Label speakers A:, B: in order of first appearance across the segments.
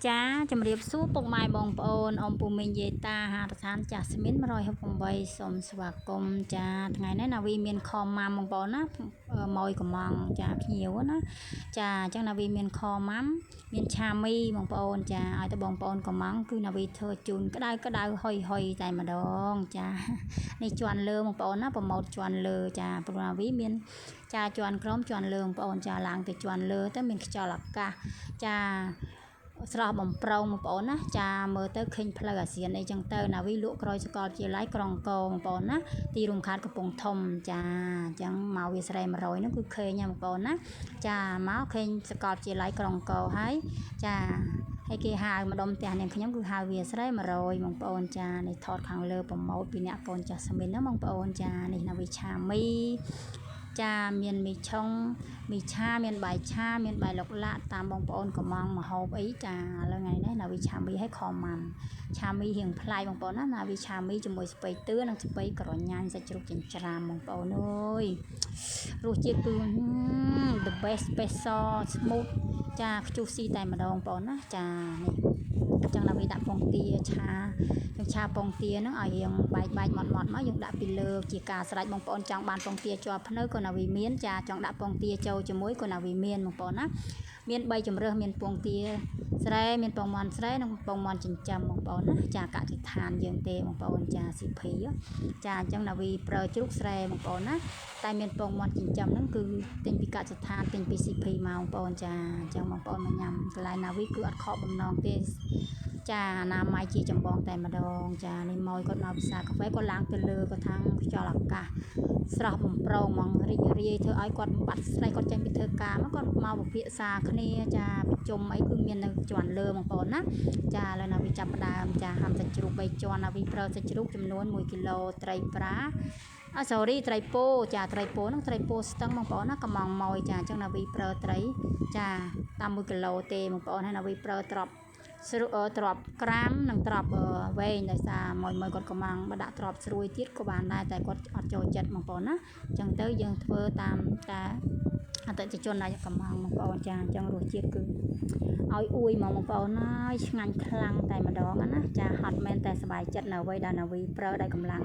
A: ចាជំរាបសួរពុកម៉ែបងប្អូនអ៊ំពូមីងយាយតាហារដ្ឋានចាស់ស្មាន168សូមស្វាគមន៍ចាថ្ងៃនេះណាវីមានខម៉ាំបងប្អូនណាម៉យកំងចាភ្ញៀវណាចាអញ្ចឹងណាវីមានខម៉ាំមានឆាមីបងប្អូនចាឲ្យទៅបងប្អូនកំងគឺណាវីធ្វើជូនក្តៅក្តៅហុយហុយតែម្ដងចានេះជន់លើបងប្អូនណាប្រម៉ូតជន់លើចាព្រោះណាវីមានចាជន់ក្រោមជន់លើបងប្អូនចាឡើងទៅជន់លើទៅមានខ្យល់អាកាសចាស្រស់បំប្រងបងប្អូនណាចាមើលទៅឃើញផ្លូវអាស៊ានអីចឹងទៅណាវីលក់ក្រោយសកលវិទ្យាល័យក្រុងកបងប្អូនណាទីរួមខេត្តកំពង់ធំចាអញ្ចឹងមកវាស្រែ100ហ្នឹងគឺឃើញណាបងប្អូនណាចាមកឃើញសកលវិទ្យាល័យក្រុងកហើយចាហើយគេហៅម្ដុំផ្ទះនាងខ្ញុំគឺហៅវាស្រែ100បងប្អូនចានេះថតខាងលើប្រម៉ូតពីអ្នកកូនចាស់ស្មីនណាបងប្អូនចានេះណាវីឆាមីចាមានមីឆុងមីឆាមានបាយឆាមានបាយឡុកឡាក់តាមបងប្អូនកំងមហូបអីចាឥឡូវថ្ងៃនេះណាវីឆាមីឲ្យខម៉ាំឆាមីរៀងប្លែកបងប្អូនណាណាវីឆាមីជាមួយស្ពៃទឿនិងស្ពៃក្រញាញ់សាច់ជ្រូកចិញ្ច្រាំបងប្អូនអើយរសជាតិគឺ the best special smooth ចាខ្ជុះស៊ីតែម្ដងបងប្អូនណាចានេះចឹងដល់វាដាក់ពងទាឆាយើងឆាពងទាហ្នឹងឲ្យរៀងបែកបែកម៉ត់ម៉ត់មកយើងដាក់ពីលើជាការស្រេចបងប្អូនចង់បានពងទាជាប់ភ្នៅក៏ណាវីមានចាចង់ដាក់ពងទាចូលជាមួយក៏ណាវីមានបងប្អូនណាមាន3ជម្រើសមានពងទាស្រែមានពងមាន់ស្រែនិងពងមាន់ចិញ្ចឹមបងប្អូនណាចាកសិដ្ឋានយើងទេបងប្អូនចាស៊ីភីចាអញ្ចឹងណាវីប្រើជ្រូកស្រែបងប្អូនណាតែមានពងមាន់ចិញ្ចឹមហ្នឹងគឺទិញពីកសិដ្ឋានទិញពីស៊ីភីមកបងប្អូនចាអញ្ចឹងបងប្អូនមកញ៉ាំកន្លែងណាវីគឺអត់ខកបំណងទេចាអនាម័យជាចម្បងតែម្ដងចានេះម៉យគាត់មកពិសាកាហ្វេគាត់ឡើងទៅលើគាត់ថាខ្យល់អាកាសស្រស់បំប្រងហ្មងរីករាយធ្វើឲ្យគាត់បាត់ស្រីគាត់ចេញពីធ្វើការមកគាត់មកពិភាក្សាគ្នាចាប្រជុំអីគឺមាននៅជាន់លើបងប្អូនណាចាឥឡូវណាវីចាប់ផ្ដើមចាហាំសាច់ជ្រូក3ជាន់ណាវីប្រើសាច់ជ្រូកចំនួន1គីឡូត្រីប្រាអ sorry ត្រីពោចាត្រីពោហ្នឹងត្រីពោស្ទឹងបងប្អូនណាកំងម៉យចាអញ្ចឹងណាវីប្រើត្រីចាតាម1គីឡូទេបងប្អូនហើយណាវីប្រើត្រប់ស្រួទ្របក្រាមនិងទ្របវែងដោយសារមួយមួយគាត់កំងបើដាក់ទ្របស្រួយទៀតក៏បានដែរតែគាត់អត់ចូលចិត្តបងប្អូនណាអញ្ចឹងទៅយើងធ្វើតាមតាអតិថិជនដែលកំងបងប្អូនចាអញ្ចឹងរសជាតិគឺឲ្យអួយមកបងប្អូនហើយឆ្ងាញ់ខ្លាំងតែម្ដងណាចាហត់មែនតែសប្បាយចិត្តនៅអ្វីដែលណាវីប្រើដោយកម្លាំង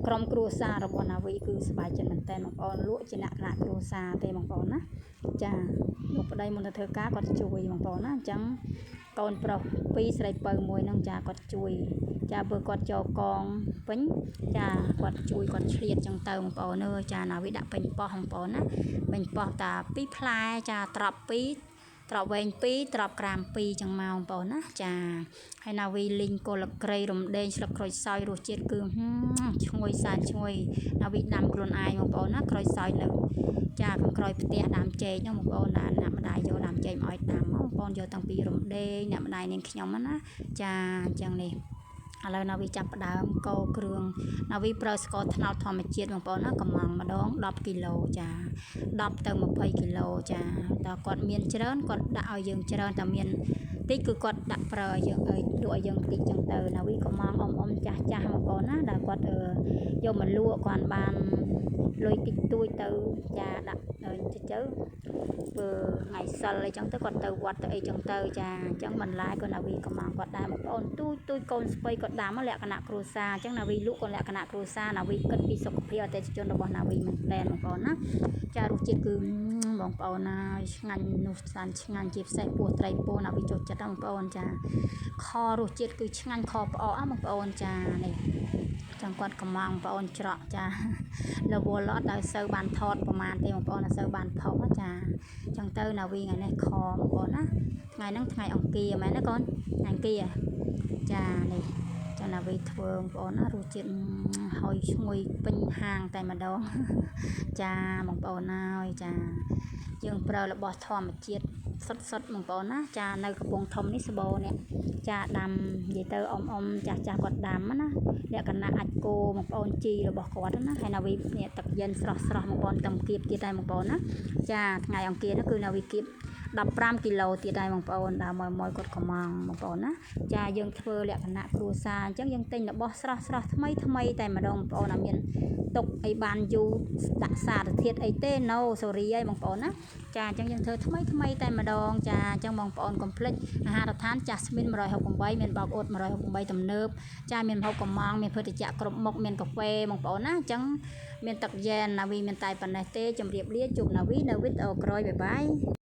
A: ក្រុមគ្រួសាររបស់ណាវីគឺសប្បាយចិត្តមែនតើបងប្អូនលក់ជាអ្នកគណៈគ្រួសារទេបងប្អូនណាចាលោកប្តីមុនទៅធ្វើការគាត់ជួយបងប្អូនណាអញ្ចឹងកូនប្រុស2ស្រីពៅមួយហ្នឹងចាគាត់ជួយចាបើគាត់ចូលកងវិញចាគាត់ជួយគាត់ឆ្លៀតចឹងទៅបងប្អូនអើយចាណាវីដាក់ពេញប៉ោះបងប្អូនណាពេញប៉ោះតា2ផ្លែចាត្រប់2ត្រប់វែង2ត្រប់ក្រាម2ចឹងមកបងប្អូនណាចាហើយណាវីលីងគល់ក្រីរំដេងស្លឹកក្រូចសើចរសជាតិគឺឈ្ងុយសែនឈ្ងុយណាវីដាំខ្លួនឯងបងប្អូនណាក្រូចសើចនៅចាខាងក្រោយផ្ទះដើមចេកហ្នឹងបងប្អូនណាអ្នកម្ដាយយកដើមចេកមកឲ្យដាំបងប្អូនយកតាំងពីរំដេងអ្នកម្ដាយនាងខ្ញុំណាចាអញ្ចឹងនេះឥឡូវណាវីចាប់ផ្ដើមកោគ្រឿងណាវីប្រើស្ករត្នោតធម្មជាតិបងប្អូនណាកំងម្ដង10គីឡូចា10ទៅ20គីឡូចាតើគាត់មានច្រើនគាត់ដាក់ឲ្យយើងច្រើនតែមានតិចគឺគាត់ដាក់ប្រើឲ្យយើងឲ្យលក់ឲ្យយើងតិចចឹងទៅណាវីកំងអ៊ំអ៊ំចាស់ចាស់បងប្អូនណាដែលគាត់យកមកលក់គាត់បានលុយតិចតួចទៅចាដាក់ទៅទៅធ្វើថ្ងៃសិលអីចឹងទៅគាត់ទៅវត្តទៅអីចឹងទៅចាអញ្ចឹងបន្លែក៏ណាវីកំងគាត់ដែរបងប្អូនទូចទូចកូនស្ពៃគាត់ដាំលក្ខណៈគ្រួសារអញ្ចឹងណាវីលក់ក៏លក្ខណៈគ្រួសារណាវីគិតពីសុខភាពអតិថិជនរបស់ណាវីមែនតើបងប្អូនណាចារសជាតិគឺបងប្អូនណាឆ្ងាញ់នោះសានឆ្ងាញ់ជាពិសេសពោះត្រីពោណាវីចូលចិត្តបងប្អូនចាខរសជាតិគឺឆ្ងាញ់ខផ្អកបងប្អូនចានេះចឹងគាត់កំងបងប្អូនច្រកចារវល់អត់ដោយសូវបានថតប្រហែលទេបងប្អូនអត់សូវបានផុសចាចឹងទៅណាវីថ្ងៃនេះខបងប្អូនណាថ្ងៃហ្នឹងថ្ងៃអង្គារមែនណាកូនថ្ងៃអង្គារចានេះចាណាវីធ្វើបងប្អូនណារសជាតិហើយឈ្ងុយពេញហាងតែម្ដងចាបងប្អូនហើយចាយើងប្រើរបស់ធម្មជាតិសុតសុតបងប្អូនណាចានៅកំពង់ធំនេះសបោនេះចាដាំនិយាយទៅអ៊ំអ៊ំចាស់ចាស់គាត់ដាំណាលក្ខណៈអាចគោបងប្អូនជីរបស់គាត់ណាហើយណាវីនេះទឹកយិនស្រស់ស្រស់បងប្អូនតំគៀបទៀតដែរបងប្អូនណាចាថ្ងៃអង្គារនោះគឺណាវីគៀប 15គីឡូទៀតដែរបងប្អូនដើមម៉យម៉យគាត់កំងបងប្អូនណាចាយើងធ្វើលក្ខណៈគ្រួសារអញ្ចឹងយើងទិញរបស់ស្រស់ស្រស់ថ្មីថ្មីតែម្ដងបងប្អូនអត់មានទុកអីបានយូរដាក់សារធាតុអីទេ no sorry ហើយបងប្អូនណាចាអញ្ចឹងយើងធ្វើថ្មីថ្មីតែម្ដងចាអញ្ចឹងបងប្អូនកុំភ្លេចអាហារដ្ឋានចាស់ស្មីន168មានបោកអ៊ុត168ទំនើបចាមានម្ហូបកំងមានភេសជ្ជៈគ្រប់មុខមានកាហ្វេបងប្អូនណាអញ្ចឹងមានទឹកយ៉ែនណាវីមានតែប៉ុណ្ណេះទេជម្រាបលាជួបណាវីនៅវីដេអូក្រោយ bye bye.